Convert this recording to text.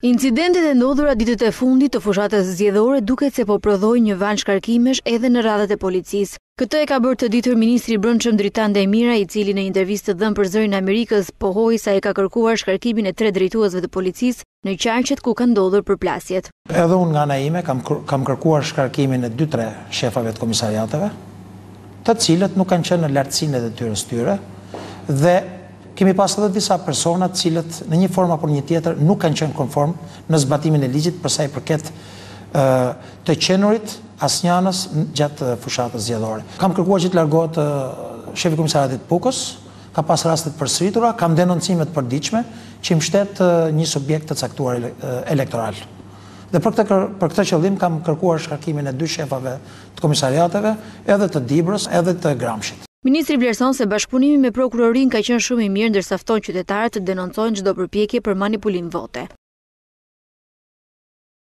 Incidentet e ndodhura ditët e fundit të fushatës zgjedhore duket se po prodhojnë një valë shkarkimesh edhe në radhët e policisë. Këtë e ka bërë të ditur ministri i Brendshëm Dritan Dajmiraj, i cili në intervistë të dhënë për Zërin e Amerikës pohoi se ai ka kërkuar shkarkimin e tre drejtuesve të policisë në qarqet ku kanë ndodhur përplasjet. Edhe unë nga ana ime kam kam kërkuar shkarkimin e dy-tre shefave të komisariateve, të cilët nuk kanë qenë në lartësinë e detyrës tyre dhe Kemi pas edhe disa persona të cilët në një formë apo në një tjetër nuk kanë qenë konform në zbatimin e ligjit për sa i përket të qenurit asnjanës gjatë fushatës zgjedhore. Kam kërkuar që të largohet shefi i komisariatit të Pukës, ka pas raste të përsëritura, kam denoncime të përditshme që i mbështet një subjekt të caktuar elektoral. Dhe për këtë për këtë qëllim kam kërkuar shkarkimin e dy shefave të komisariateve, edhe të Dibrës, edhe të Gramshit. Ministri vlerëson se bashkëpunimi me prokurorinë ka qenë shumë i mirë ndërsa fton qytetarët të denoncojnë çdo përpjekje për manipulim vote.